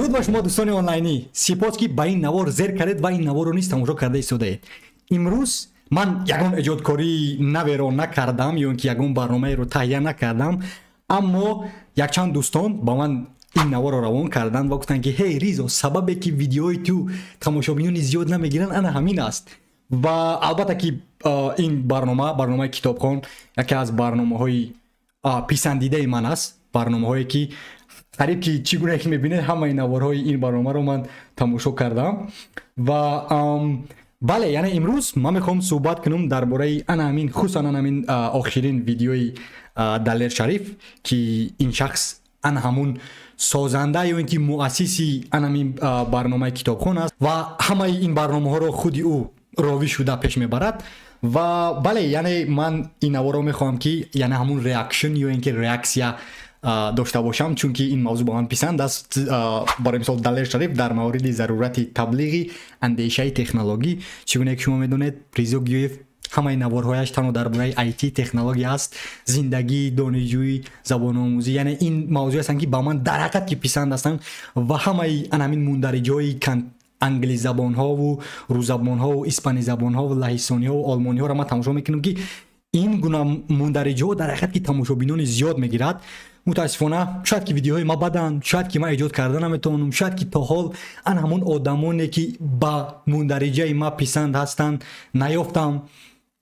Дуруд ба шумо дӯстони онлайнӣ. Сипос ки ба ин навор зер кардед ва ин наворро низ тамошо карда истодаед. Имрӯз ман ягон эҷодкории наверо накардам ё ин ки ягон барномаеро таҳия накардам, аммо якчанд дӯстон ба ман ин наворро равон карданд ва гуфтанд ки ҳей Ризо, сабабе ки видеои ту тамошобинони зиёд намегиранд ана ҳамин аст. Ва албатта ки ин барнома, барномаи Китобхон, яке аз барномаҳои писандидаи ман аст, барномаҳое ки қариб ки чӣ гуна ки мебинед ҳамаи наворҳои ин барномаро ман тамошо кардам. Ва бале, яъне имрӯз ман мехоҳам суҳбат кунам дар бораи ана ҳамин, хусусан ана ҳамин охирин видеои Далер Шариф, ки ин шахс ана ҳамун созанда ё ин ки муассиси ана ҳамин барномаи Китобхон аст ва ҳамаи ин барномаҳоро худи ӯ ровӣ шуда пеш мебарад. Ва бале, яъне ман ин наворро мехоҳам ки яъне ҳамун reaction ё ин ки реаксия дошта бошам, чунки ин мавзӯъ ба ман писанд аст. Барои мисол, Далер Шариф дар мавриди зарурати таблиғи андешаи технологӣ, чӣ гуна ки шумо медонед, Ризо Гиёев ҳамаи наворҳояш танҳо дар бораи IT технология аст, зиндагӣ, донишҷӯӣ, забономӯзӣ, яъне ин мавзӯе ҳастанд ки ба ман дар ҳақиқат ки писанд ҳастанд ва ҳамаи ана ҳамин мундариҷои англизабонҳову русзабонҳову испанизабонҳову лаҳистониҳову олмониҳоро ман тамошо мекунам, ки ин гуна мундариҷоҳо дар ҳақиқат ки тамошобинони зиёд мегирад. Мутаассифона шояд ки видеоҳои ма баданд, шояд ки ман эҷод карда наметавонам, шояд ки то ҳол ана ҳамон одамоне ки ба мундариҷаи ма писанд ҳастанд наёфтам,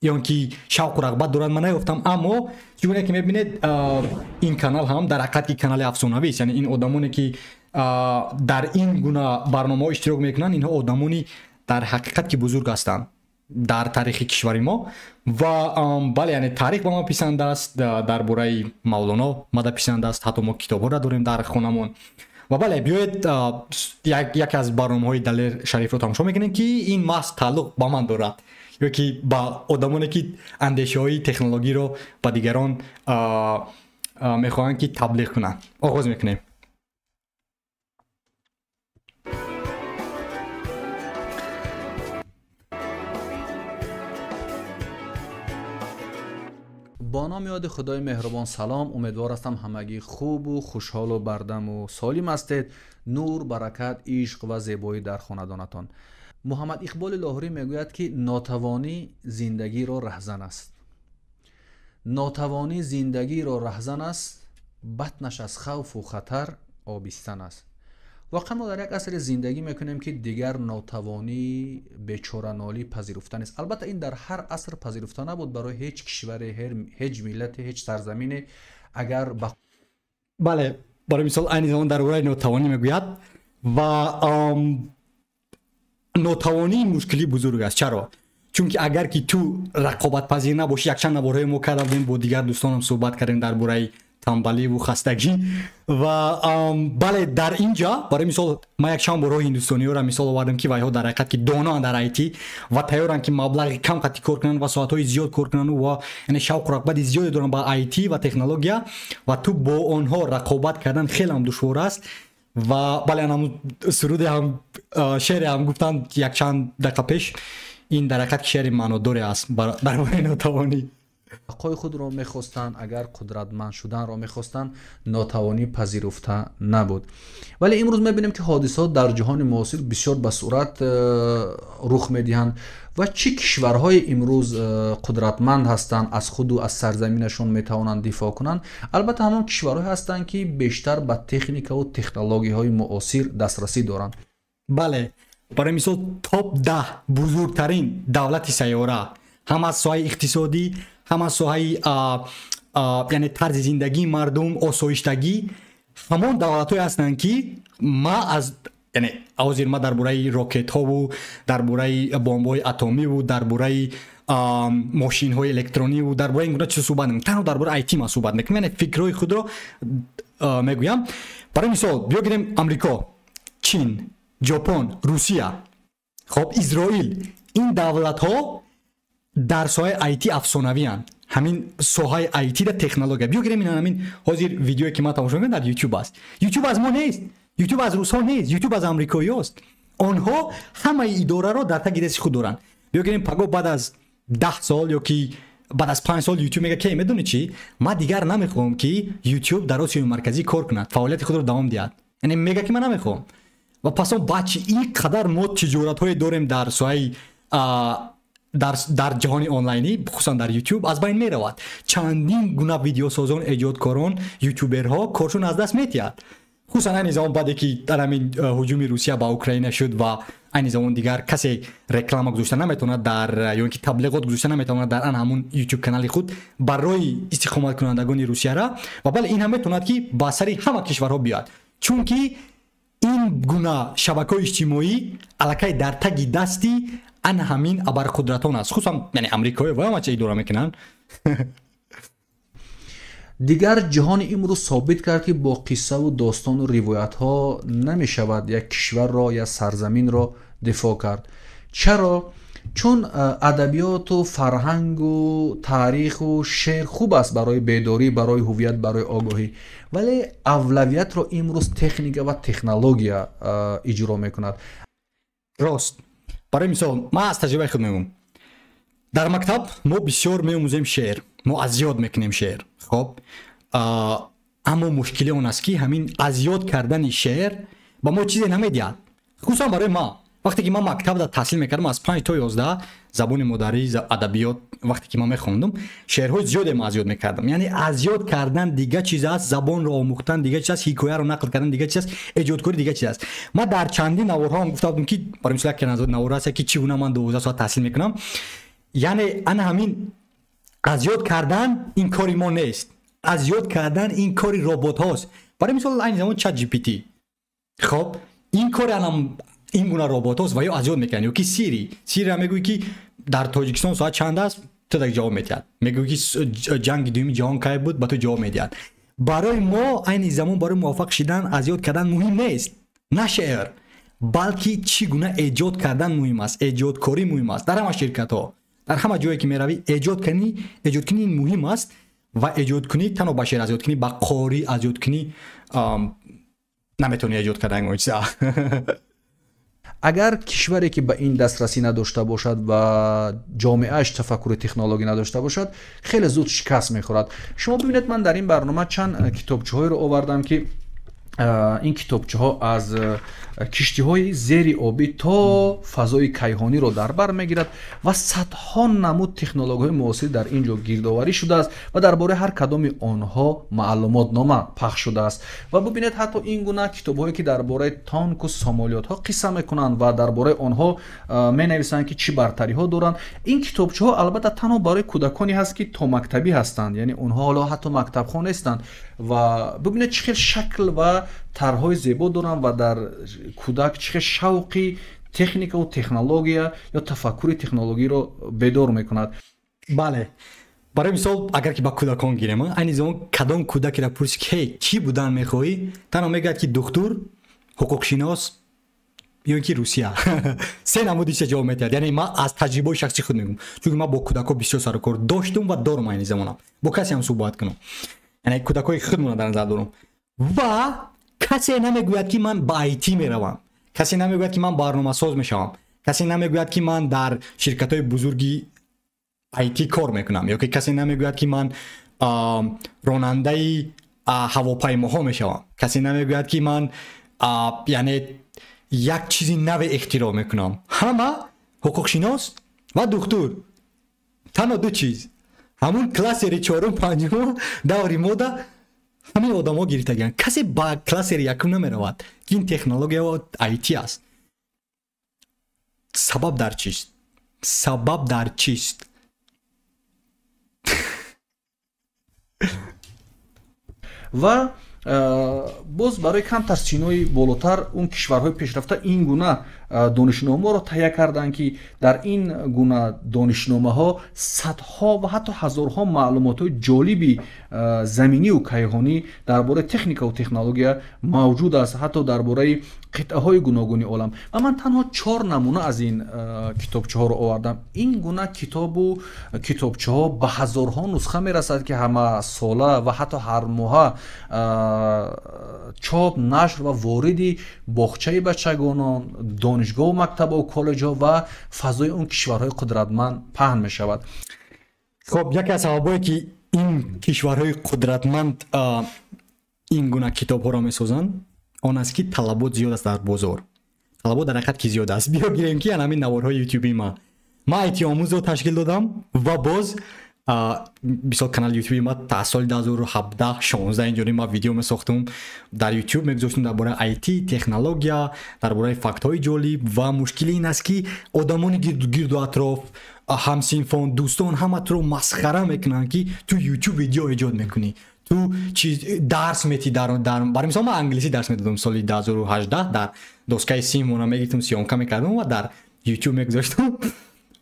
ё ин ки шавқу рағбат доранд ман наёфтам. Аммо чӣ гуна ки мебинед, ин канал ҳам дар ҳақиқат ки канали афсонавист, яъне ин одамоне ки дар ин гуна барномаҳо иштирок мекунанд, инҳо одамони дар ҳақиқат ки бузург ҳастанд дар таърихи кишвари мо. Ва бале, яъне таърих ба ман писанд аст, дар бораи Мавлоно мада писанд аст, ҳатто мо китобҳоро дорем дар хонамон. Ва бале, биёед яке аз барномаҳои Далер Шарифро тамошо мекунем, ки ин маҳз тааллуқ ба ман дорад ё ки ба одамоне ки андешаҳои технологиро ба дигарон мехоҳанд ки таблиғ кунанд. Оғоз мекунем. Бо номи ёди Худои меҳрубон салом. Умедвор ҳастам ҳамагӣ хубу хушҳолу бардаму солим ҳастед. Нур, баракат, ишқ ва зебоӣ дар хонадонатон. Муҳаммад Иқболи Лоҳурӣ мегӯяд, ки нотавонӣ зиндагиро раҳзан аст. Нотавонӣ зиндагиро раҳзан аст, батнаш аз хавфу хатар обистан аст. Воқеан мо дар як асре зиндагӣ мекунем, ки дигар нотавонӣ, бечоранолӣ пазируфта нест. Албатта ин дар ҳар аср пазируфта набуд барои ҳеҷ кишваре, ҳеҷ миллате, ҳеҷ сарзамине. Агар ба бале, барои мисол, айни замон дар бораи нотавонӣ мегӯяд ва нотавонӣ мушкили бузург аст. Чаро? Чунки агар ки ту рақобатпазир набошӣ, якчанд наворҳои мо карда будем, бо дигар дӯстонам суҳбат кардем дар бораи тамбаливу хастагӣ. Ва бале, дар ин ҷа барои мисол ман якчанд борҳо ҳиндустониҳоро мисол овардам, ки вайҳо дар ҳақиқат ки доноанд дар IT ва тайёранд ки маблағи кам қатӣ кор кунанд ва соатҳои зиёд кор кунанд ва яъне шавқу рағбати зиёде доранд ба IT ва технология, ва ту бо онҳо рақобат кардан хеле ҳам душвор аст. Ва бале, ҳамун суруде ҳам, шеъре ҳам гуфтанд якчанд дақиқа пеш, ин дар ҳақиқат шеъри маънодоре аст дар бораи нотавонӣ. Бақои худро мехостанд, агар қудратманд шуданро мехостанд, нотавонӣ пазируфта набуд. Вале имрӯз мебинем, ки ҳодисаҳо дар ҷаҳони муосир бисёр ба суръат рух медиҳанд ва чӣ кишварҳои имрӯз қудратманд ҳастанд, аз худу аз сарзаминашон метавонанд дифоъ кунанд. Албатта ҳамон кишварҳое ҳастанд, ки бештар ба техникаву технологияҳои муосир дастрасӣ доранд. Бале, барои мисол, топ 10 бузургтарин давлати сайёра ҳам аз соҳаи иқтисодӣ, ҳам аз соҳаи яъне тарзи зиндагии мардум, осоиштагӣ, ҳамон давлатҳое ҳастанд, ки ма аз яъне ҳозир ма дар бораи рокетҳову дар бораи бомбаҳои атомиву дар бораи мошинҳои электрониву дар бораи ин гуна чиз суҳбат намекунам, танҳо дар бораи IT ма суҳбат мекунам, яъне фикрҳои худро мегӯям. Барои мисол, биё гирем Амрико, Чин, Ҷопон, Русия, хоб, Изроил. Ин давлатҳо дар соҳаи IT афсонавианд, ҳамин соҳаи IT да технология. Биё гирем ин ҳамин ҳозир видеое ки ман тамошо мекунам дар YouTube аст. YouTube аз мо нест, YouTube аз русҳо нест, YouTube аз амрикоиҳост. Онҳо ҳамаи идораро дар таги дасти худ доранд. Биё гирем паго баъд аз 10 сол ё ки баъд аз 5 сол YouTube мегӯяд, ки медонӣ чӣ, ман дигар намехоҳам ки YouTube дар Осиёи Марказӣ кор кунад, фаъолияти худро давом диҳад. Яъне мегӯяд, ки ман намехоҳам. Ва пас он баъд чи ин қадар мо тиҷоратҳое дорем дар соҳаи дар ҷаҳони онлайнӣ, хусусан дар YouTube, аз байн меравад. Чандин гуна видеосозон, эҷодкорон, ютуберҳо коршон аз даст метиҳад. Хусусан айни замон, баъде ки дар ҳамин ҳуҷуми Русия ба Украина шуд ва айни замон дигар касе реклама гузошта наметавонад дар ё ин ки таблиғот гузошта наметавонад дар ан ҳамун YouTube канали худ барои истиқоматкунандагони Русияра. Ва бале, ин ҳам метавонад, ки ба сари ҳама кишварҳо биёяд, чунки ин гуна шабакаҳои иҷтимоӣ аллакай дар таги дасти ан ҳамин абарқудратон аст, хусусан яъне амрикоӣ ва ҳама ча идора мекунанд. Дигар ҷаҳони имрӯз собит кард, ки бо қиссаву достону ривоятҳо намешавад як кишварро, як сарзаминро дифоъ кард. Чаро? Чун адабиёту фарҳангу таъриху шеър хуб аст барои бедорӣ, барои ҳуввият, барои огоҳӣ, вале авлавиятро имрӯз техника ва технология иҷро мекунад. Рост. Барои мисол, ман аз таҷрибаи худ мегӯм. Дар мактаб мо бисёр меомӯзем шеър, мо аз ёд мекунем шеър. Хоб, аммо мушкили он аст, ки ҳамин аз ёд кардани шеър ба мо чизе намедиҳад, хусусан барои ман. Вақте ки ман мактабда таҳсил мекардам, аз 5 то 11, забони модарӣ, адабиёт, вақте ки ман мехондум, шеърҳои зиёде ман аз ёд мекардам. Яъне аз ёд кардан дига чиз аст, забонро омӯхтан дига чиз аст, ҳикояро нақл кардан дига чиз аст, эҷодкорӣ дига чиз аст. Ман дар чандин наворҳоам гуфта будам, ки барои мисол яке навор аст, ки чӣ гуна ман 12 соат таҳсил мекунам. Яъне ана ҳамин аз ёд кардан ин кори мо нест, аз ёд кардан ин кори роботҳост. Барои мисол, айни замон Чат GPT, хоб, ин кори анам ин гуна роботҳост ва ё аз ёд мекунанд. Ё ки Сири. Сирира мегӯӣ, ки дар Тоҷикистон соат чанд аст, ту так ҷавоб медиҳад. Мегӯӣ, ки ҷанги дуюми ҷаҳон кай буд, ба ту ҷавоб медиҳад. Барои мо айни замон барои муваффақ шидан аз ёд кардан муҳим нест, на шеър, балки чӣ гуна эҷод кардан муҳим аст, эҷодкорӣ муҳим аст. Дар ҳама ширкатҳо, дар ҳама ҷое ки меравӣ, эҷод кунӣ, эҷодкунӣ муҳим аст. Ва эҷодкунӣ танҳо ба шеър аз ёд кунӣ, ба қорӣ аз ёд кунӣ наметавонӣ эҷод кардан чиза. Агар кишваре ки ба ин дастрасӣ надошта бошад ва ҷомеааш тафаккури технологӣ надошта бошад, хеле зуд шикаст мехӯрад. Шумо бибинед, ман дар ин барнома чанд китобчаҳоеро овардам, ки ин китобчаҳо аз киштиҳои зери обӣ то фазои кайҳониро дар бар мегирад ва садҳо намуд технологияҳои муосир дар ин ҷо гирдоварӣ шудааст ва дар бораи ҳар кадоми онҳо маълумотнома пахш шудааст. Ва бубинед, ҳатто ин гуна китобҳое, ки дар бораи танку самолётҳо қисса мекунанд ва дар бораи онҳо менависанд, ки чӣ бартариҳо доранд. Ин китобчаҳо албатта танҳо барои кӯдаконе ҳаст, ки томактабӣ ҳастанд, яъне онҳо ҳоло ҳатто мактабхон нестанд. Ва бубинед, чӣ хел шакл ва тарҳҳои зебо доранд ва дар кӯдак чӣ хел шавқи техникаву технология ё тафаккури технологиро бедор мекунад. Бале, барои мисол, агар ки ба кӯдакон гирем, айни замон кадом кӯдакеро пурсӣ, ки ҳей, чӣ будан мехоҳӣ, танҳо мегӯяд, ки духтур, ҳуқуқшинос ё ки Русия. Се намуди чиза ҷавоб медиҳад. Яъне ман аз таҷрибаи шахси худ мегӯм, чунки ман бо кӯдакҳо бисёр сарукор доштум ва дорум. Айни замонам бо касе ҳам суҳбат кунам, яъне кӯдакҳои худмонро дар назар дорам, ва касе намегӯяд, ки ман ба IT меравам, касе намегӯяд, ки ман барномасоз мешавам, касе намегӯяд, ки ман дар ширкатҳои бузурги IT кор мекунам, ё ки касе намегӯяд, ки ман ронандаи ҳавопаймоҳо мешавам, касе намегӯяд, ки ман яъне як чизи наве ихтироъ мекунам. Ҳама ҳуқуқшинос ва духтур, танҳо ду чиз. Ҳамун кластери чорум, панҷум даври мода ҳамин одамо гирифтагианд. Касе ба кластери якум намеравад, ки ин технология ва IT аст. Сабаб дар чист? Сабаб дар чист? Ва боз барои камтар синои болотар он кишварҳои пешрафта ин гуна донишномаро таҳия карданд, ки дар ин гуна донишномаҳо садҳо ва ҳатто ҳазорҳо маълумотҳои ҷолиби заминию кайҳонӣ дар бораи техникаву технология мавҷуд аст, ҳатто дар бораи қитъаҳои гуногуни олам. Ва ман танҳо чор намуна аз ин китобчаҳоро овардам. Ин гуна китобу китобчаҳо ба ҳазорҳо нусха мерасад, ки ҳама сола ва ҳатто ҳар моҳа чоп, нашр ва вориди боғчаи бачагонон, донишгоҳу мактабу коллеҷҳо ва фазои он кишварҳои қудратманд паҳн мешавад. Хоб, яке аз сабабҳое, ки ин кишварҳои қудратманд ин гуна китобҳоро месозанд, он аст, ки талабот зиёд аст дар бозор. Талабот дар ҳақиқат ки зиёд аст. Биё гирем, ки ҳамин наворҳои ютюби ма, ман IT омӯзро ташкил додам ва боз мисол канали ютуби ма та соли 2017, 16 инҷони ма видео месохтум, дар ютуб мегузоштум дар бораи IT, технология, дар бораи фактҳои ҷолиб. Ва мушкили ин аст, ки одамони гирду атроф, ҳамсинфон, дӯстон ҳама туро масхара мекунанд, ки ту ютуб видео эҷод мекунӣ, ту чи дарс метӣ. Барои мисол, ман англисӣ дарс медодам соли 2018. Дар доскаи симона мегирифтум, съёмка мекардам ва дар ютуб мегузоштам.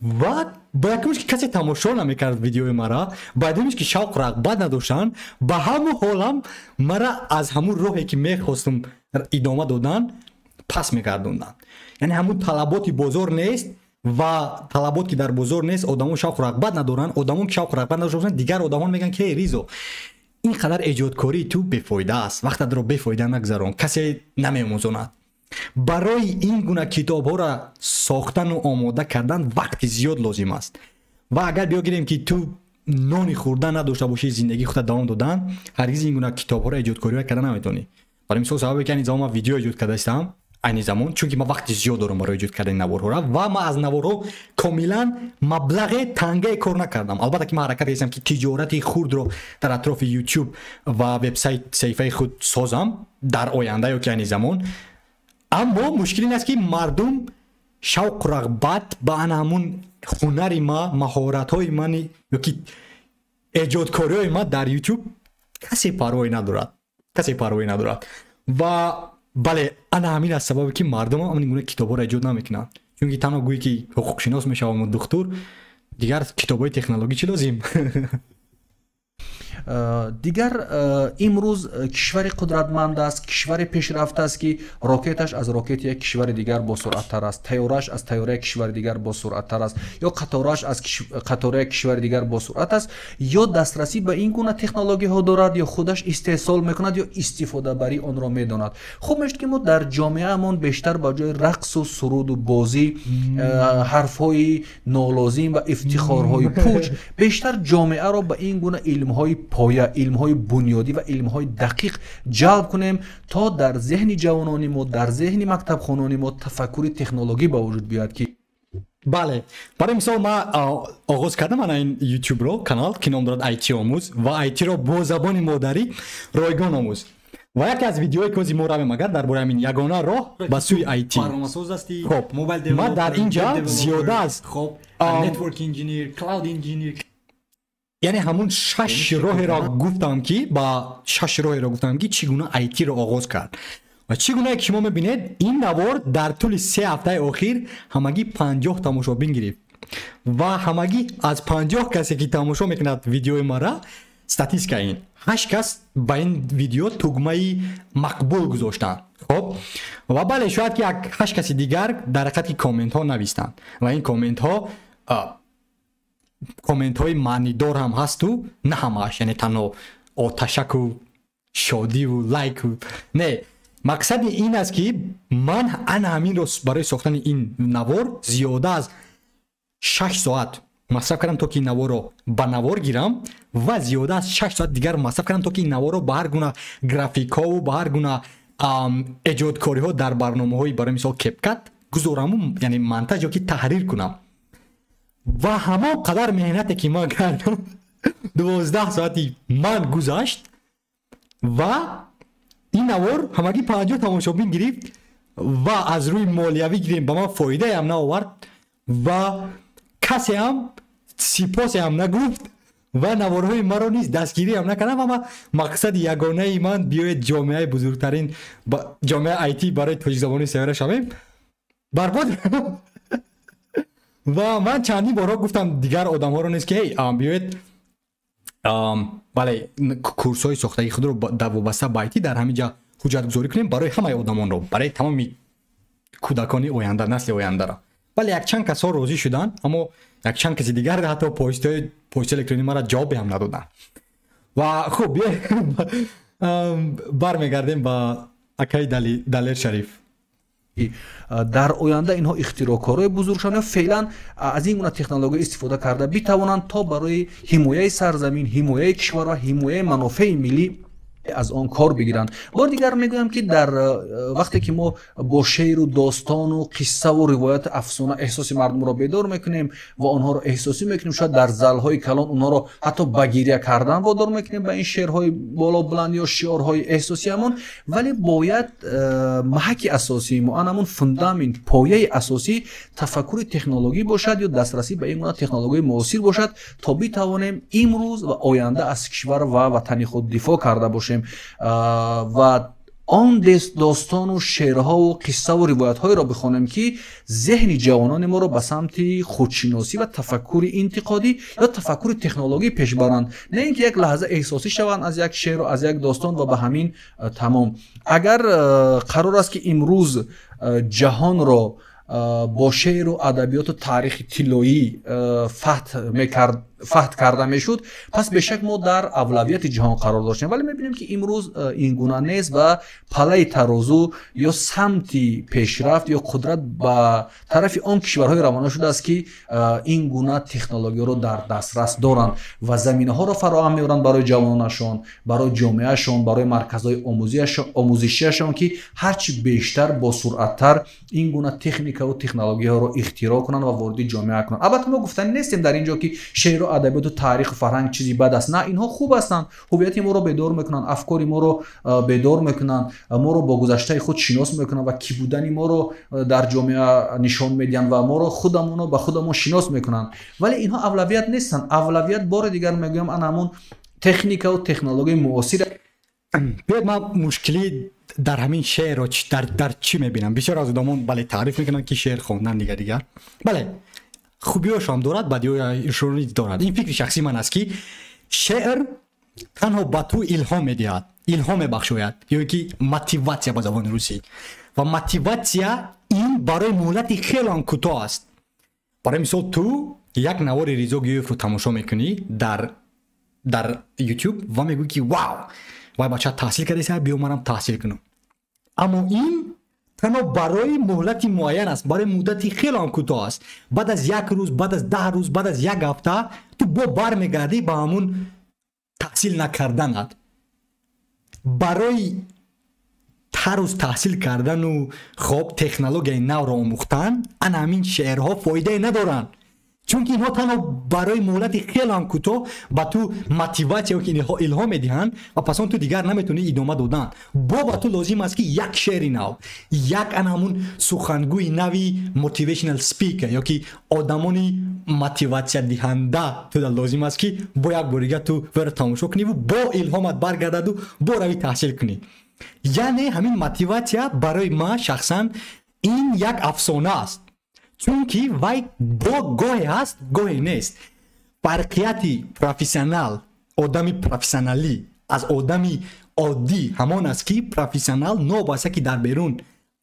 Ва ба якумш, ки касе тамошо намекард видеои мара, ба дуюмш, ки шавқу рағбат надоштанд. Ба ҳамун ҳолам мара аз ҳамун роҳе, ки мехостум идома додан, пас мегардонданд. Яъне ҳамун талаботи бозор нест ва талабот ки дар бозор нест, одамон шавқу рағбат надоранд. Одамон ки шавқу рағбат надошта бошанд, дигар одамон мегӯянд, ки Ризо, ин қадар эҷодкории ту бефоида аст, вақтатро бефоида нагзарон, касе намеомӯзонад. Барои ин гуна китобҳоро сохтану омода кардан вақти зиёд лозим аст. Ва агар биёгирем, ки ту нони хӯрдан надошта бошӣ, зиндагии худта давом додан, ҳаргиз ин гуна китобҳоро эҷодкориҳо карда наметавонӣ. Барои мисол, сабабе ки айни замон ман видео эҷод карда истам, айни замон, чунки ман вақти зиёд дорам барои эҷод кардани наворҳоро ва ман аз наворҳо комилан маблағе тангае кор накардам. Албатта ки ман ҳаракат кардам, ки тиҷорати хурдро дар атрофи ютуб ва вебсайт, саҳифаи худ созам дар оянда ё ки айни замон. Аммо мушкил ин аст, ки мардум шавқу рағбат ба ана ҳамун ҳунари ма, маҳоратҳои мани ёки эҷодкориҳои ма дар ютуб касе парвоӣ надорад, касе парвоӣ надорад. Ва бале, ана ҳамин аст сабабе, ки мардумам ин гуна китобҳоро эҷод намекунанд, чунки танҳо гӯе ки ҳуқуқшинос мешаваму духтур, дигар китобҳои технологӣ чӣ лозим? Дигар имрӯз кишвари қудратманд аст, кишвари пешрафта аст, ки рокеташ аз рокети як кишвари дигар босуръаттар аст, тайёраш аз тайёраи кишвари дигар босуръаттар аст ё қатораш аз қатораи кишвари дигар босуръат аст, ё дастрасӣ ба ин гуна технологияҳо дорад, ё худаш истеҳсол мекунад, ё истифодабарии онро медонад. Хуб мешуд, ки мо дар ҷомеаамон бештар ба ҷои рақсу суруду бозӣ, ҳарфҳои нолозим ва ифтихорҳои пуч, бештар ҷомеаро ба ин гуна илмҳои поя, илмҳои бунёдӣ ва илмҳои дақиқ ҷалб кунем, то дар зеҳни ҷавонони мо, дар зеҳни мактабхонони мо тафаккури технологӣ ба вуҷуд биёяд, ки Бале, барои мисол, ман оғоз кардам ана ин ютубро, канал, ки ном дорад IT омӯз ва IT-ро бо забони модарӣ ройгон омӯз. Ва яке аз видеое, ки ҳозир мо равем, агар дар бораи ҳамин ягона роҳ ба сӯи IT. Хоб, ман дар ин ҷа зиёда аз network engineer, cloud engineer. Яъне ҳамун шаш роҳеро гуфтам, ки ба шаш роҳеро гуфтам, ки чӣ гуна IT-ро оғоз кард. Ва чӣ гунае ки шумо мебинед, ин навор дар тӯли 3 ҳафтаи охир ҳамагӣ 50 тамошобин гирифт. Ва ҳамагӣ аз 50 касе, ки тамошо мекунад видеои мара, статистика ин, ҳашт кас ба ин видео тугмаи мақбул гузоштанд. Хоб, ва бале, шояд ки як ҳашт каси дигар дар ҳақиқат ки комментҳо навистанд ва ин комментҳо комментҳои маънидор ҳам ҳасту на ҳамааш, яъне танҳо оташаку шодиву лайку не. Мақсади ин аст, ки ман ана ҳаминро барои сохтани ин навор зиёда аз 6 соат масраф кардам, то ки ин наворро ба навор гирам, ва зиёда аз 6 соат дигар масраф кардам, то ки ин наворро ба ҳар гуна графикҳову ба ҳар гуна эҷодкориҳо дар барномаҳои, барои мисол, CapCut гузораму, яъне монтаж ё ки таҳрир кунам. Ва ҳамон қадар меҳнате, ки ман кардам, 12 соати ман гузашт ва ин навор ҳамагӣ 50 тамошобин гирифт ва аз рӯи молиявӣ гирем, ба ман фоидаам наовард ва касеам сипосеам нагуфт ва наворҳои маро низ дастгириам накардам. Ва ман мақсади ягонаи ман: биёед ҷомеаи бузургтарин ҷомеаи IT барои тоҷикзабони севера шавем, барбод. Ва ман чандин борҳо гуфтам дигар одамҳоро низ, ки эй, биёед, бале, курсҳои сохтагии худро дар вобаста ба IT дар ҳамин ҷа ҳуҷҷатгузорӣ кунем барои ҳамаи одамонро, барои тамоми кӯдакони оянда, насли ояндаро. Бале, якчанд касҳо розӣ шуданд, аммо якчанд каси дигар ҳатто почтаи электронии мара ҷавобе ҳам надоданд. Ва хуб, бармегардем ба акаи Далер Шариф. Дар оянда инҳо ихтироъкорои бузург шаванд ё феълан аз ин гуна технология истифода карда битавонанд, то барои ҳимояи сарзамин, ҳимояи кишвар ва ҳимояи манофеи миллӣ. Аз он кор бигиранд. Бори дигар мегӯям, ки дар вақте ки мо бо шеъру достону қиссаву ривояту афсона эҳсоси мардумро бедор мекунем ва онҳоро эҳсосӣ мекунем, шояд дар залҳои калон онҳоро ҳатто ба гиря кардан водор мекунем ба ин шеърҳои болобуланд ё шиорҳои эҳсосиамон, вале бояд маҳаки асосии мо, ан ҳамун фундамент, пояи асосӣ тафаккури технологӣ бошад ё дастрасӣ ба ин гуна технологияи муосир бошад, то битавонем имрӯз ва оянда аз кишвар ва ватани худ дифоъ карда бошем ва он достону шеърҳову қиссаву ривоятҳоеро бихонем, ки зеҳни ҷавонони моро ба самти худшиносӣ ва тафаккури интиқодӣ ё тафаккури технологӣ пеш баранд, на ин ки як лаҳза эҳсосӣ шаванд аз як шеъру аз як достон ва ба ҳамин тамом. Агар қарор аст, ки имрӯз ҷаҳонро бо шеъру адабиёту таърихи тиллоӣ фатҳ карда мешуд, пас бешак мо дар авлавияти ҷаҳон қарор доштем, вале мебинем, ки имрӯз ин гуна нест ва палаи тарозу ё самти пешрафт ё қудрат ба тарафи он кишварҳое равона шудааст, ки ин гуна технологияро дар дастрас доранд ва заминаҳоро фароҳам меоранд барои ҷавононашон, барои ҷомеаашон, барои марказҳои омӯзишиашон, ки ҳарчи бештар босуръаттар ин гуна техникаву технологияҳоро ихтироъ кунанд ва вориди ҷомеа кунанд. Албатта, мо гуфтанӣ нестем дар ин ҷо, ки шеъру адабиёту таъриху фарҳанг чизи бад аст. На, инҳо хуб ҳастанд, ҳуввияти моро бедор мекунанд, афкори моро бедор мекунанд, моро бо гузаштаи худ шинос мекунанд ва кӣ будани моро дар ҷомеа нишон медиҳанд ва моро худамонро ба худамон шинос мекунанд, вале инҳо авлавият нестанд. Авлавият, бори дигар мегӯям, ана ҳамун техникаву технологияи муосир. Биёед, ман мушкилӣ дар ҳамин шеърро дар чӣ мебинам. Бисёр аз одамон, бале, таъриф мекунанд, ки шеър хондан дигар дигар, бале, хубиҳошам дорад, бадиҳояшро низ дорад. Ин фикри шахсии ман аст, ки шеър танҳо ба ту илҳом медиҳад, илҳом мебахшояд ё ки мотиватсия ба забони русӣ, ва мотиватсия ин барои муҳлати хеле кӯтоҳ аст. Барои мисол, ту як навори Ризо Гиёевро тамошо мекунӣ дар YouTube ва мегӯӣ, ки вау, вай бача таҳсил кардаиса, биё манам таҳсил кунам. Аммо ин танҳо барои муҳлати муайян аст, барои муддати хеле ҳам кӯтоҳ аст. Баъд аз як рӯз, баъд аз 10 рӯз, баъд аз як ҳафта ту бо бармегардӣ ба ҳамун таҳсил накарданат. Барои ҳар рӯз таҳсил кардану хоб технологияи навро омӯхтан ана ҳамин шеърҳо фоидае надоранд, чунки инҳо танҳо барои муҳлати хеле ҳам кӯтоҳ ба ту мотиватсия ки илҳом медиҳанд ва пас он ту дигар наметавонӣ идома додан. Бо ба ту лозим аст, ки як шеъри нав, як ана ҳамун сухангӯи нави motivational speaker ё ки одамони мотиватсиядиҳанда туда лозим аст, ки бо як бор дигар ту варо тамошо куниву бо илҳомат баргардаду бо равӣ таҳсил кунӣ. Яъне ҳамин мотиватсия барои ман шахсан ин як афсона аст, чунки вай бо гоҳе ҳаст, гоҳе нест. Фарқияти профессионал, одами профессионалӣ аз одами оддӣ ҳамон аст, ки профессионал нобаста ки дар берун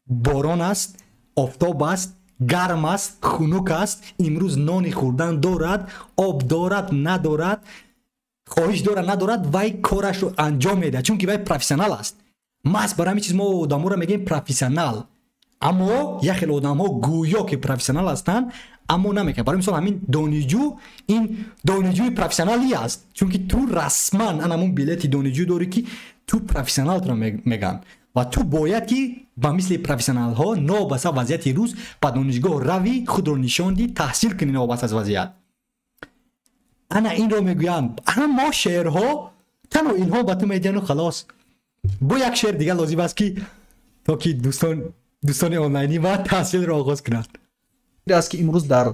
борон аст, офтоб аст, гарм аст, хунук аст, имрӯз нони хӯрдан дорад, об дорад, надорад, хоҳиш дорад, надорад, вай корашро анҷом медиҳад, чунки вай профессионал аст. Маҳз бар ҳамин чиз мо одаморо мегӯем профессионал. Аммо як хеле одамҳо гӯё ки профессионал ҳастанд, аммо намекунанд. Барои мисол, ҳамин донишҷӯ, ин донишҷӯи профессионалӣ аст, чунки ту расман ан ҳамун билети донишҷӯ дорӣ, ки ту профессионалтро мегӯянд ва ту бояд ки ба мисли профессионалҳо новобаста вазъияти рӯз ба донишгоҳ равӣ, худро нишон дӣ, таҳсил кунӣ новобаста аз вазъият. Ана инро мегӯянд. Аммо шеърҳо танҳо илҳом ба ту медиҳану халос. Бо як шеър дигар лозим аст, ки то ки дӯстони онлайнӣ ва таҳсилро оғоз кунанд. Аст, ки имрӯз дар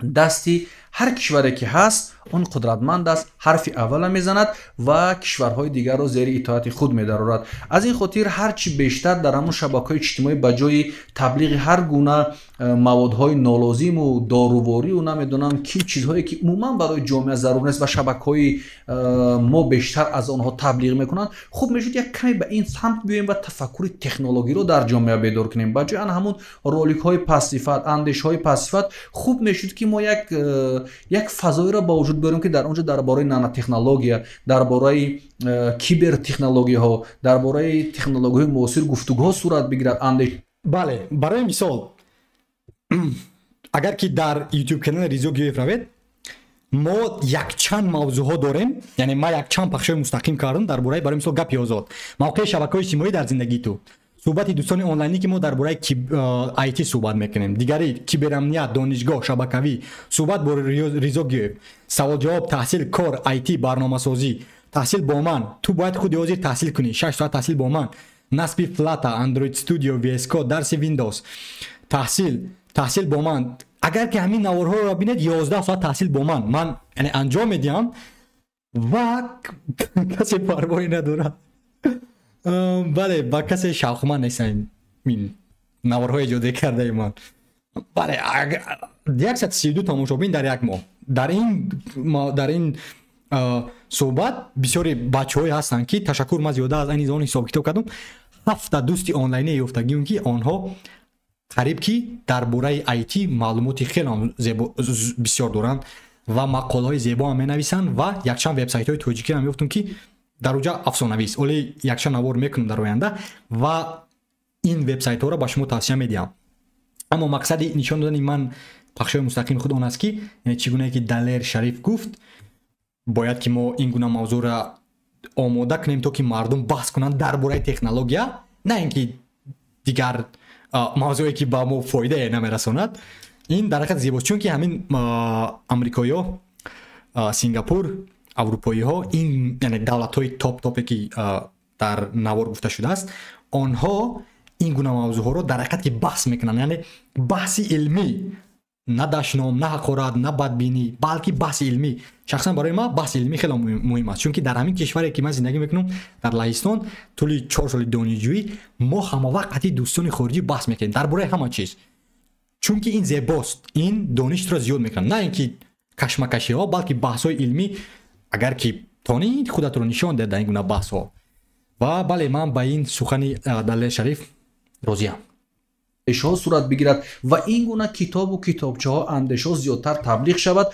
дасти ҳар кишваре ки ҳаст, он қудратманд аст, ҳарфи аввала мезанад ва кишварҳои дигарро зери итоати худ медарорад. Аз ин хотир ҳарчи бештар дар ҳамон шабакаҳои иҷтимоӣ ба ҷои таблиғи ҳар гуна маводҳои нолозиму доруворию намедонам ки чизҳое, ки умуман барои ҷомеа зарур нест ва шабакаҳои мо бештар аз онҳо таблиғ мекунанд, хуб мешуд як каме ба ин самт биёем ва тафаккури технологиро дар ҷомеа бедор кунем. Ба ҷои ан ҳамун роликҳои пастсифат, андешҳои пастсифат, хуб мешуд, ки мо як фазоеро ба вуҷуд биёрем, ки дар он ҷо дар бораи нанотехнология, дар бораи кибертехнологияҳо, дар бораи технологияҳои муосир гуфтугӯҳо сурат бигирад, андеш Бале, барои мисол, агар ки дар YouTube канали Ризо Гиёев равед. Мо якчанд мавзӯъҳо дорем, яъне ман якчанд пахшҳои мустақим кардам дар бораи, барои мисол, гапи озод, мавқеи шабакаҳои иҷтимоӣ дар зиндагии ту, суҳбати дӯстони онлайнӣ, ки мо дар бораи IT суҳбат мекунем, дигари киберамният, донишгоҳ, шабакавӣ, суҳбат бо Ризо Гиёев, саволҷавоб, таҳсил, кор, IT, барномасозӣ, таҳсил бо ман, ту бояд худи ҳозир таҳсил кунӣ, 6 соат таҳсил бо ман, насби Flutter, Android Studio, VS Code, дарси Windows, таҳсил, таҳсил бо ман. Агар ки ҳамин наворҳоро бинед, 11 соат таҳсил бо ман ман яъне анҷом медиҳам ва касе парвоӣ надорад. Бале, ба касе шавқманд нестам ин наворҳои эҷодӣ кардаи ман. Бале, 132 тамошобин дар як моҳ. Дар ин суҳбат бисёри бачаҳое ҳастанд, ки ташаккур, ман зиёда аз айни замон ҳисобкитоб кардам, ҳафта дӯсти онлайне ёфтагием, ки онҳо қариб ки дар бораи IT маълумоти хеле бисёр доранд ва мақолаҳои зебоам менависанд ва якчанд вебсайтҳои тоҷикиам ёфтум, ки дар оҷа афсонавист. Оле якчанд навор мекунам дар оянда ва ин вебсайтҳоро ба шумо тавсия медиҳам. Аммо мақсади нишон додани ман пахшҳои мустақими худ он аст, ки чӣ гунае ки Далер Шариф гуфт, бояд ки мо ин гуна мавзӯъро омода кунем, то ки мардум баҳс кунанд дар бораи технология, на ин ки дигар мавзӯе, ки ба мо фоидае намерасонад. Ин дар ҳақиқат зебост, чунки ҳамин амрикоиҳо, Сингапур, аврупоиҳо, ин яъне давлатҳои топ топе, ки дар навор гуфта шудааст, онҳо ин гуна мавзӯъҳоро дар ҳақиқат ки баҳс мекунанд, яъне баҳси илмӣ, на дашном, на ҳақорат, на бадбинӣ, балки баҳси илмӣ. Шахсан барои ман баҳси илмӣ хеле муҳим аст, чунки дар ҳамин кишваре, ки ман зиндагӣ мекунам, дар Лаҳистон, тӯли 4 соли донишҷӯӣ мо ҳамавақт қатъи дӯстони хориҷӣ баҳс мекунем дар бораи ҳама чиз, чунки ин зебост, ин донишро зиёд мекунад, на ин ки кашмакашиҳо, балки баҳсҳои илмӣ. Агар ки тонӣ худатро нишон диҳад дар ин гуна баҳсҳо. Ва бале, ман ба ин сухани Далер Шариф розиям. Андешаҳо сурат бигирад ва ин гуна китобу китобчаҳо, андешаҳо зиёдтар таблиғ шавад,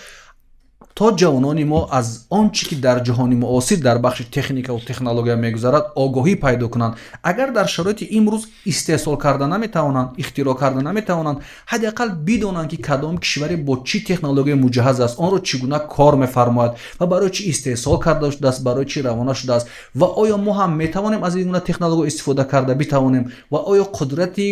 то ҷавонони мо аз он чӣ ки дар ҷаҳони муосир дар бахши техникаву технология мегузарад, огоҳӣ пайдо кунанд. Агар дар шароити имрӯз истеҳсол карда наметавонанд, ихтироъ карда наметавонанд, ҳадди ақал бидонанд, ки кадом кишваре бо чӣ технология муҷаҳаз аст, онро чӣ гуна кор мефармояд ва барои чӣ истеҳсол карда шудааст, барои чӣ равона шудааст ва оё мо ҳам метавонем аз ин гуна технология истифода карда битавонем ва оё қудрати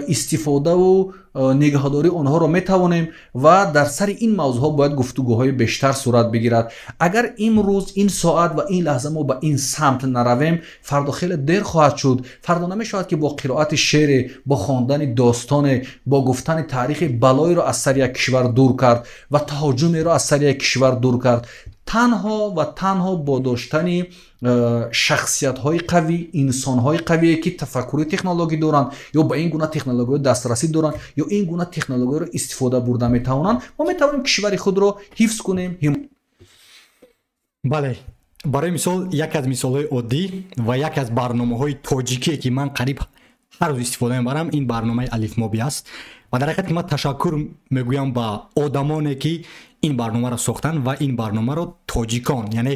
истифодаву нигаҳдории онҳоро метавонем. Ва дар сари ин мавзӯъҳо бояд гуфтугӯҳои бештар сурат бигирад. Агар имрӯз, ин соат ва ин лаҳза мо ба ин самт наравем, фардо хеле дер хоҳад шуд. Фардо намешавад, ки бо қироати шеъре, бо хондани достоне, бо гуфтани таърихи балоеро аз сари як кишвар дур кард ва таҳоҷумеро аз сари як кишвар дур кард. Танҳо ва танҳо бо доштани шахсиятҳои қавӣ, инсонҳои қавие, ки тафаккури технологӣ доранд ё ба ин гуна технологияҳо дастрасӣ доранд ё ин гуна технологияро истифода бурда метавонанд, мо метавонем кишвари худро ҳифз кунем. Бале, барои мисол, яке аз мисолҳои оддӣ ва яке аз барномаҳои тоҷикие, ки ман қариб ҳар рӯз истифода мебарам, ин барномаи Алифмоби аст. Ва дар ҳақиқат ки ман ташаккур мегӯям ба одамоне, ки ин барномаро сохтанд ва ин барномаро тоҷикон, яъне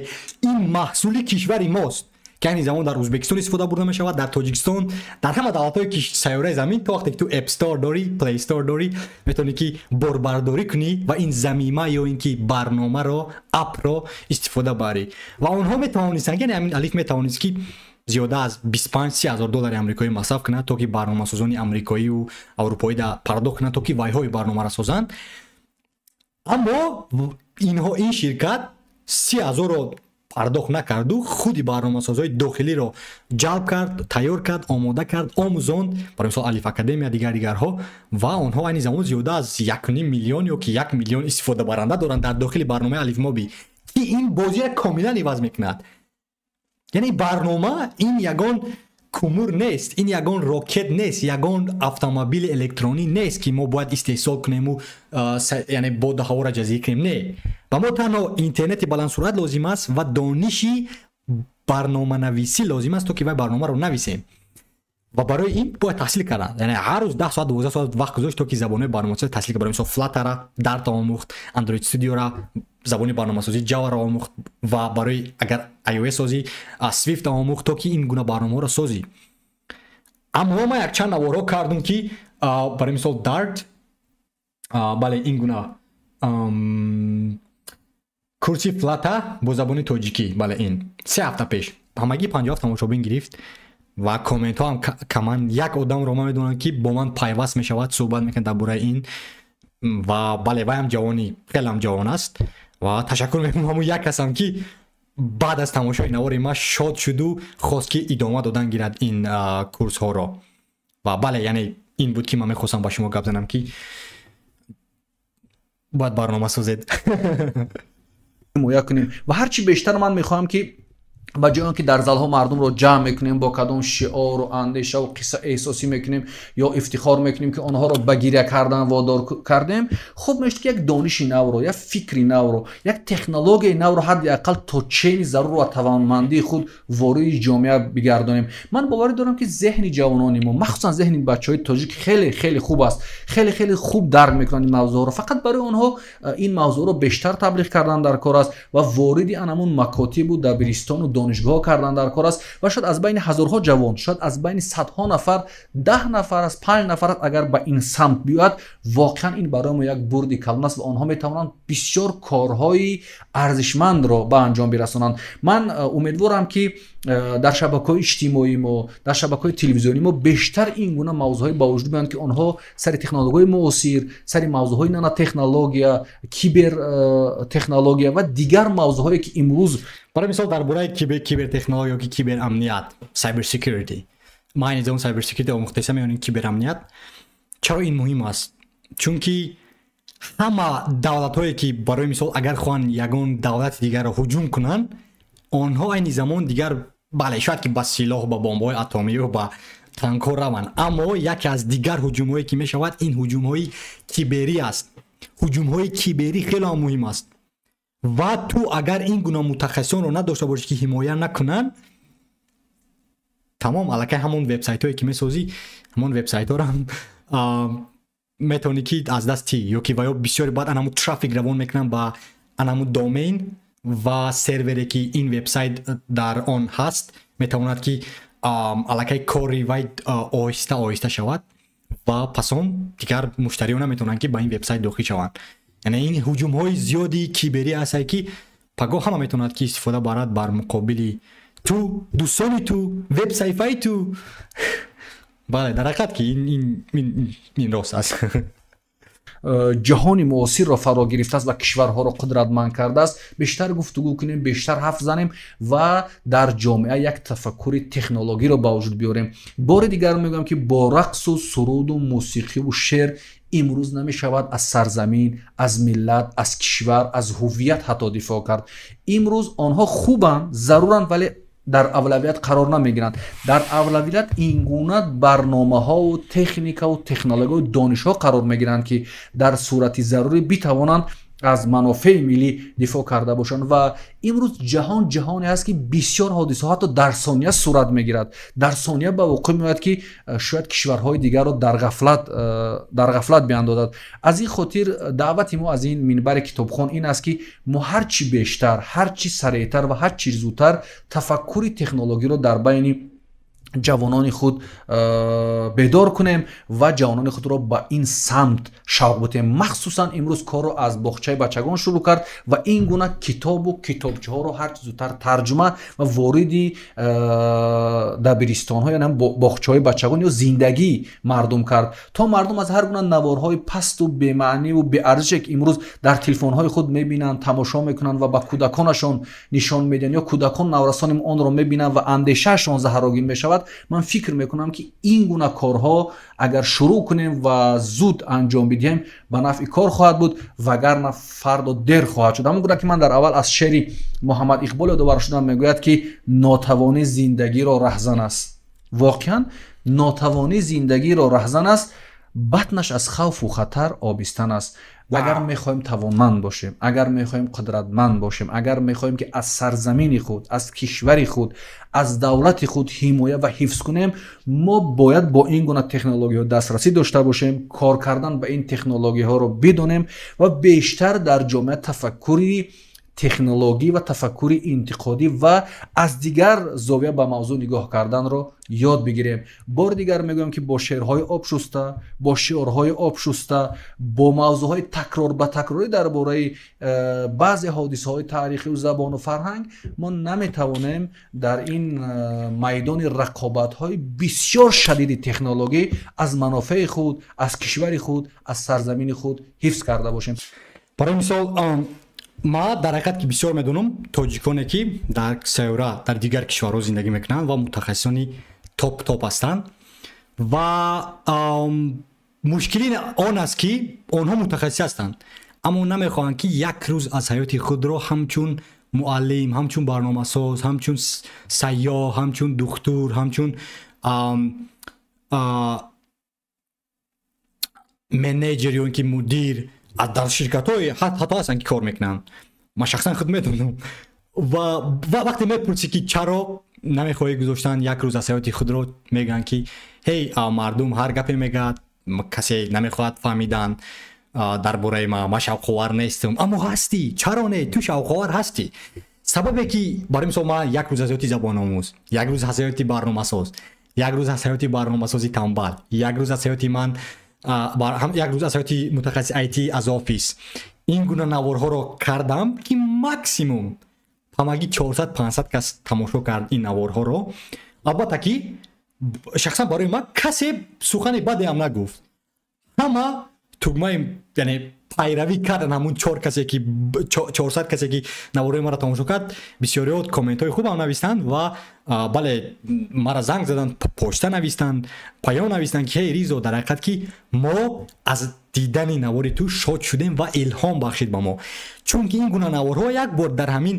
ин маҳсули кишвари мост, ки айни замон дар Ӯзбекистон истифода бурда мешавад, дар Тоҷикистон, дар ҳама давлатҳои сайёраи замин. То вақте ки ту App Store дорӣ, Play Store дорӣ, метавонӣ ки борбардорӣ кунӣ ва ин замима ё ин ки барномаро, app ро истифода барӣ. Ва онҳо метавонистанд, яъне ҳамин Алиф метавонист, ки зиёда аз 25-30 ҳазор доллари амрикоӣ масраф кунад, то ки барномасозони амрикоию аврупоӣ пардохт кунад, то ки вайҳои барномаро созанд. Аммо инҳо, ин ширкат 30 ҳазорро пардохт накарду худи барномасозҳои дохилиро ҷалб кард, тайёр кард, омода кард, омӯзонд, барои мисол Алиф Академия, дигар дигарҳо. Ва онҳо айни замон зиёда аз 1,5 миллион ё ки 1 миллион истифодабаранда доранд дар дохили барномаи Алифмоби, ки ин бозиро комилан иваз мекунад. Яъне барнома ин ягон кумур нест, ин ягон рокет нест, ягон автомобили электронӣ нест, ки мо бояд истеҳсол кунему, яъне боду ҳаворо ҷазир кунем. Не, ба мо танҳо интернети баландсуръат лозим аст ва дониши барноманависӣ лозим аст, то ки вай барномаро нависем. Ва барои ин бояд таҳсил кардан, яъне ҳар рӯз 10 соат, 12 соат вақт гузошт, то ки забонҳои барномасозӣ таҳсил кард. Барои мисол, Flutter, Dart омӯхт, Android Studio-ра, забони барномасозӣ Java-ро омӯхт ва барои агар iOS созӣ, Swift омӯхт, то ки ин гуна барномаҳоро созӣ. Аммо ман якчанд наворҳо кардум, ки барои мисол Dart, бале, ин гуна. Курси Flutter бо забони тоҷикӣ, бале, ин 3 ҳафта пеш ҳамагӣ 57 тамошобин гирифт ва комментҳо ҳам каман. Як одамро ман медонам, ки бо ман пайваст мешавад, суҳбат мекунад дар бораи ин. Ва бале, вайам ҷавони хелам ҷавон аст ва ташаккур мекунам ҳамун як касам, ки баъд аз тамошои навори ма шод шуду хост, ки идома додан гирад ин курсҳоро. Ва бале, яъне ин буд, ки ман мехостам ба шумо гап занам, ки бояд барнома созед. Ҳимоя кунем ва ҳарчи бештар ман мехоҳам, ки ба ҷои он ки дар залҳо мардумро ҷамъ мекунем, бо кадом шиору андешаву қисса эҳсосӣ мекунем ё ифтихор мекунем, ки онҳоро ба гиря кардан водор кардем, хуб мешуд, ки як дониши навро, як фикри навро, як технологияи навро ҳадди ақал то чени зарур ва тавонмандии худ вориди ҷомеа бигардонем. Ман боварӣ дорам, ки зеҳни ҷавонони мо, махсусан зеҳни бачаҳои тоҷик, хеле хеле хуб аст, хеле хеле хуб дарк мекунанд ин мавзӯъро. Фақат барои онҳо ин мавзӯъро бештар таблиғ кардан дар кор аст ва вориди анамун макотибу дабиристону донишгоҳ кардан дар кор аст. Ва шояд аз байни ҳазорҳо ҷавон, шояд аз байни садҳо нафар 10 нафар аст, панҷ нафар аст, агар ба ин самт биёяд, воқеан ин барои мо як бурди калон аст ва онҳо метавонанд бисёр корҳои арзишмандро ба анҷом бирасонанд. Ман умедворам, ки дар шабакаҳои иҷтимоии мо, дар шабакаҳои телевизионии мо бештар ин гуна мавзӯъҳое ба вуҷуд биёянд, ки онҳо сари технологияҳои муосир, сари мавзӯъҳои нанотехнология, кибертехнология ва дигар мавзӯъҳое, ки имрӯз Барои мисол, дар бораи кибертехнология ёки киберамният, cyber security, ман айни замон cyber security омӯхтаиста меёнем. Киберамният чаро ин муҳим аст? Чунки ҳама давлатҳое, ки барои мисол агар хоҳанд ягон давлати дигарро ҳуҷум кунанд, онҳо айни замон дигар, бале, шояд ки ба силоҳ, ба бомбаҳои атомию ба танкҳо раванд, аммо яке аз дигар ҳуҷумҳое, ки мешавад, ин ҳуҷумҳои киберӣ аст. Ҳуҷумҳои киберӣ хеле ҳам муҳим аст ва ту агар ин гуна мутахассисонро надошта бошӣ, ки ҳимоя накунанд, тамом, аллакай ҳамон вебсайтҳое, ки месозӣ, ҳамон вебсайтҳоро метавонӣ, ки аз даст тӣ ё ки ва ё бисёре баъд анаму трафик равон мекунанд ба анаму домен ва сервере, ки ин вебсайт дар он ҳаст, метавонад, ки аллакай кори вай оҳиста оҳиста шавад ва пас он дигар муштариён наметавонанд, ки ба ин вебсайт дохил шаванд. Яъне ин ҳуҷумҳои зиёди киберӣ ҳастае, ки пагоҳ ҳама метавонад, ки истифода барад бар муқобили ту, дӯстони ту, веб-саҳифаи ту. Бале, дар ҳақиқат, ки ин рост аст. Ҷаҳони муосирро фаро гирифтааст ва кишварҳоро қудратманд кардааст, бештар гуфтугӯ кунем, бештар ҳарф занем ва дар ҷомеа як тафаккури технологиро ба вуҷуд биёрем. Бори дигар мегӯям, ки бо рақсу суруду мусиқиву шеър имрӯз намешавад аз сарзамин, аз миллат, аз кишвар, аз ҳуввият ҳатто дифоъ кард. Имрӯз онҳо хубанд, заруранд, вале дар авлавият қарор намегиранд. Дар авлавият ин гуна барномаҳову техникаву технологияу донишҳо қарор мегиранд, ки дар сурати зарурӣ битавонанд аз манофеи миллӣ дифоъ карда бошанд. Ва имрӯз ҷаҳон ҷаҳоне аст, ки бисёр ҳодисаҳо ҳатто дар сония сурат мегирад, дар сония ба вуқӯъ меояд, ки шояд кишварҳои дигарро дар ғафлат биандозад. Аз ин хотир даъвати мо аз ин минбари китобхон ин аст, ки мо ҳарчи бештар, ҳарчи сареътар ва ҳарчи зудтар тафаккури технологиро дар байни ҷавонони худ бедор кунем ва ҷавонони худро ба ин самт шавқ бутем. Махсусан имрӯз корро аз боғчаи бачагон шурӯъ кард ва ин гуна китобу китобчаҳоро ҳарчи зудтар тарҷума ва вориди дабиристонҳо, яъне боғчаҳои бачагон ё зиндагии мардум кард, то мардум аз ҳар гуна наворҳои пасту бемаъниву беарзише, ки имрӯз дар телефонҳои худ мебинанд, тамошо мекунанд ва ба кӯдаконашон нишон медиҳанд ё кӯдакон, наврасони онро мебинанд ва андешаашон заҳрогин мешавад. Ман фикр мекунам, ки ин гуна корҳо агар шурӯъ кунем ва зуд анҷом бидиҳем, ба нафъи кор хоҳад буд, вагарна фардо дер хоҳад шуд. Ҳамон гуна ки ман дар аввал аз шеъри Муҳаммад Иқбол ёдовар шудам, мегӯяд, ки нотавонӣ зиндагиро раҳзан аст. Воқеан, нотавонӣ зиндагиро раҳзан аст, батнаш аз хавфу хатар обистан аст. Агар мехоҳем тавонманд бошем, агар мехоҳем қудратманд бошем, агар мехоҳем, ки аз сарзамини худ, аз кишвари худ, аз давлати худ ҳимоя ва ҳифз кунем, мо бояд бо ин гуна технологияҳо дастрасӣ дошта бошем, кор кардан ба ин технологияҳоро бидонем ва бештар дар ҷомеа тафаккури Технологӣ ва тафаккури интиқодӣ ва аз дигар зовия ба мавзӯъ нигоҳ карданро ёд бигирем. Бори дигар мегӯям, ки бо шеърҳои обшуста, бо шиорҳои обшуста, бо мавзӯъҳои такрор ба такрорӣ дар бораи баъзе ҳодисаҳои таърихию забону фарҳанг мо наметавонем дар ин майдони рақобатҳои бисёр шадиди технологӣ аз манофеи худ, аз кишвари худ, аз сарзамини худ ҳифз карда бошем. Барои мисол, ма дар ҳақиқат ки бисёр медонам тоҷиконе, ки дар сайёра, дар дигар кишварҳо зиндагӣ мекунанд ва мутахассисони топ топ ҳастанд. Ва мушкили он аст, ки онҳо мутахассис ҳастанд, аммо намехоҳанд, ки як рӯз аз ҳаёти худро ҳамчун муаллим, ҳамчун барномасоз, ҳамчун сайёҳ, ҳамчун духтур, ҳамчун менеҷер ё ин ки мудир дар ширкатҳои ҳатто ҳастанд, ки кор мекунанд. Ман шахсан худ медонам. Ва вақте мепурсӣ, ки чаро намехоҳӣ гузоштан як рӯз аз ҳаёти худро, мегӯянд, ки ҳей, мардум ҳар гапе мегӯяд, касе намехоҳад фаҳмидан дар бораи ма, ман шавқовар нестам. Аммо ҳастӣ, чаро не? Ту шавқовар ҳастӣ. Сабабе ки, барои мисол, ман як рӯз аз ҳаёти забономӯз, як рӯз аз ҳаёти барномасоз, як рӯз аз ҳаёти барномасози тамбал, як рӯз аз ҳаёти ман, як рӯз аз ҳаёти мутахассиси IT аз офис ин гуна наворҳоро кардам, ки максимум ҳамагӣ 400-500 кас тамошо кард ин наворҳоро. Албатта ки шахсан барои ман касе сухани бадеам нагуфт, ҳама тугмаи, яъне, пайравӣ кардан. Ҳамун чор касе ки, 400 касе ки наворҳои маро тамошо кард, бисёриҳо комментҳои хубам навистанд ва, бале, мара занг заданд, почта навистанд, паём навистанд, ки ҳей, Ризо, дар ҳақиқат ки мо аз дидани навори ту шод шудем ва илҳом бахшид ба мо. Чунки ин гуна наворҳо як бор дар ҳамин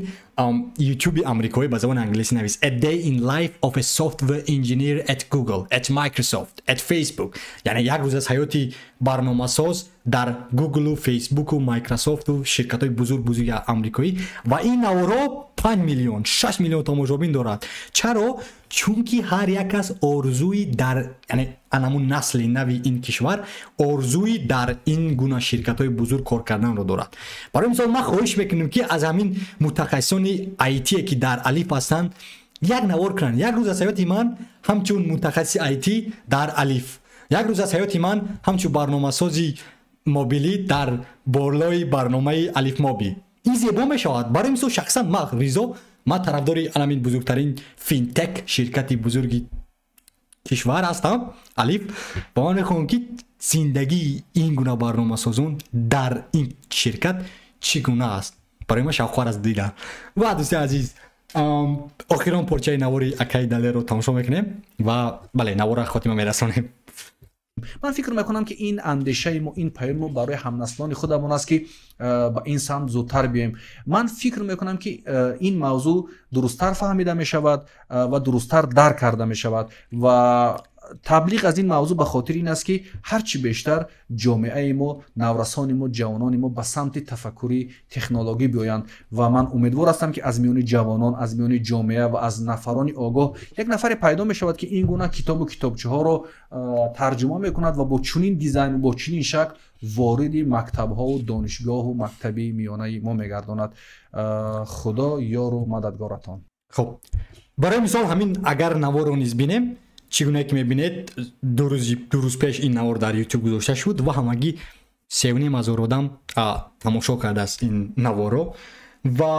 Ютуби амрикоӣ ба забони англисӣ навис "A day in life of a software engineer at Google, at Microsoft, at Facebook", яъне як рӯз аз ҳаёти барномасоз дар Гуглу, Фейсбуку, Майкрософту ширкатҳои бузург бузурги амрикоӣ, ва ин наворҳо 5 миллион, 6 миллион тамошобин дорад. Чаро? Чунки ҳар як кас орзуи дар, яъне, анамун насли нави ин кишвар орзуи дар ин гуна ширкатҳои бузург кор карданро дорад. Барои мисол, ман хоҳиш мекунем, ки аз ҳамин мутахассисони IT, ки дар Алиф ҳастанд, як навор кунанд: як рӯз аз ҳаёти ман ҳамчун мутахассиси IT дар Алиф, як рӯз аз ҳаёти ман ҳамчун барномасози мобилӣ дар болои барномаи Алифмоби. Ин зебо мешавад. Барои мисол, шахсан ман, Ризо, ман тарафдори анамин бузургтарин финтек ширкати бузурги кишвар ҳастам, Алиф, ва ман мехоҳам, ки зиндагии ин гуна барномасозон дар ин ширкат чӣ гуна аст. Барои ман шавқовар аст дидан. Ва, дӯсти азиз, охирон порчаи навори акаи Далерро тамошо мекунем ва, бале, наворро хотима мерасонем. Ман фикр мекунам, ки ин андешаи мо, ин паёми мо барои ҳамнаслони худамон аст, ки ба ин самт зудтар биёем. Ман фикр мекунам, ки ин мавзӯъ дурусттар фаҳмида мешавад ва дурусттар дарк карда мешавад. Ва таблиғ аз ин мавзӯъ ба хотири ин аст, ки ҳарчи бештар ҷомеаи мо, наврасони мо, ҷавонони мо ба самти тафаккури технологӣ биёянд. Ва ман умедвор ҳастам, ки аз миёни ҷавонон, аз миёни ҷомеа ва аз нафарони огоҳ як нафаре пайдо мешавад, ки ин гуна китобу китобчаҳоро тарҷума мекунад ва бо чунин дизайну бо чунин шакл вориди мактабҳову донишгоҳу мактаби миёнаи мо мегардонад. Худо ёру мададгоратон. Хуб, барои мисол, ҳамин агар наворро низ бинем, чӣ гуна ки мебинед, 2 рӯз пеш ин навор дар Ютуб гузошта шуд ва ҳамагӣ 3,5 ҳазор одам тамошо кардааст ин наворро. Ва,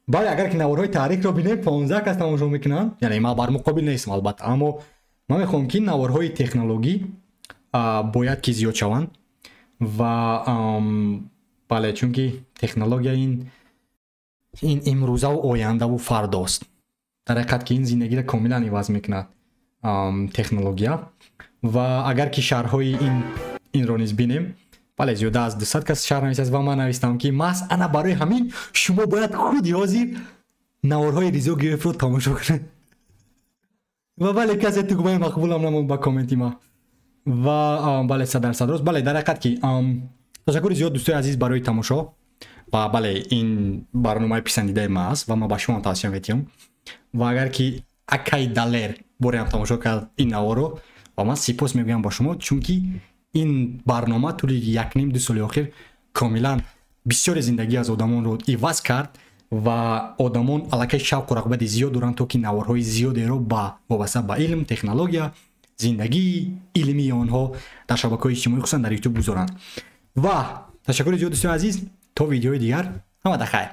бале, агар ки наворҳои таърихро бинем, 15 кас тамошо мекунанд. Яъне ман бар муқобил нестам, албатта, аммо ман мехоҳам, ки наворҳои технологӣ бояд ки зиёд шаванд. Ва, бале, чунки технология ин имрӯзаву ояндаву фардост. Дар ҳақиқат ки ин зиндагиро комилан иваз мекунад технология. Ва агар ки шарҳҳои инро низ бинем, бале, зиёда аз 200 кас шарҳ нависааст. Ва ман навистам, ки маҳз ана барои ҳамин шумо бояд худи ҳозир наворҳои Ризо Гиёевро тамошо кунед. Ва, бале, касе тугмаи мақбулам намонд ба комменти ма. Ва, бале, 100% рост. Бале, дар ҳақиқат ки ташаккури зиёд, дӯстои азиз, барои тамошо. Ва, бале, ин барномаи писандидаи ма аст ва ман ба шумо тавсия медиҳам. Ва агар ки акаи Далер бореам тамошо кард ин наворро, ва ман сипос мегӯям ба шумо, чунки ин барнома тӯли якним ду соли охир комилан Бисёре зиндагӣ аз одамонро иваз кард ва одамон аллакай шавқу рағбати зиёд доранд, то ки наворҳои зиёдеро ба вобаста ба илм, технология, зиндагии илмии онҳо дар шабакаҳои иҷтимоӣ, хусусан дар Ютуб, гузоранд. Ва ташаккури зиёд, дӯстони азиз, то видеои дигар, ҳамада хайр.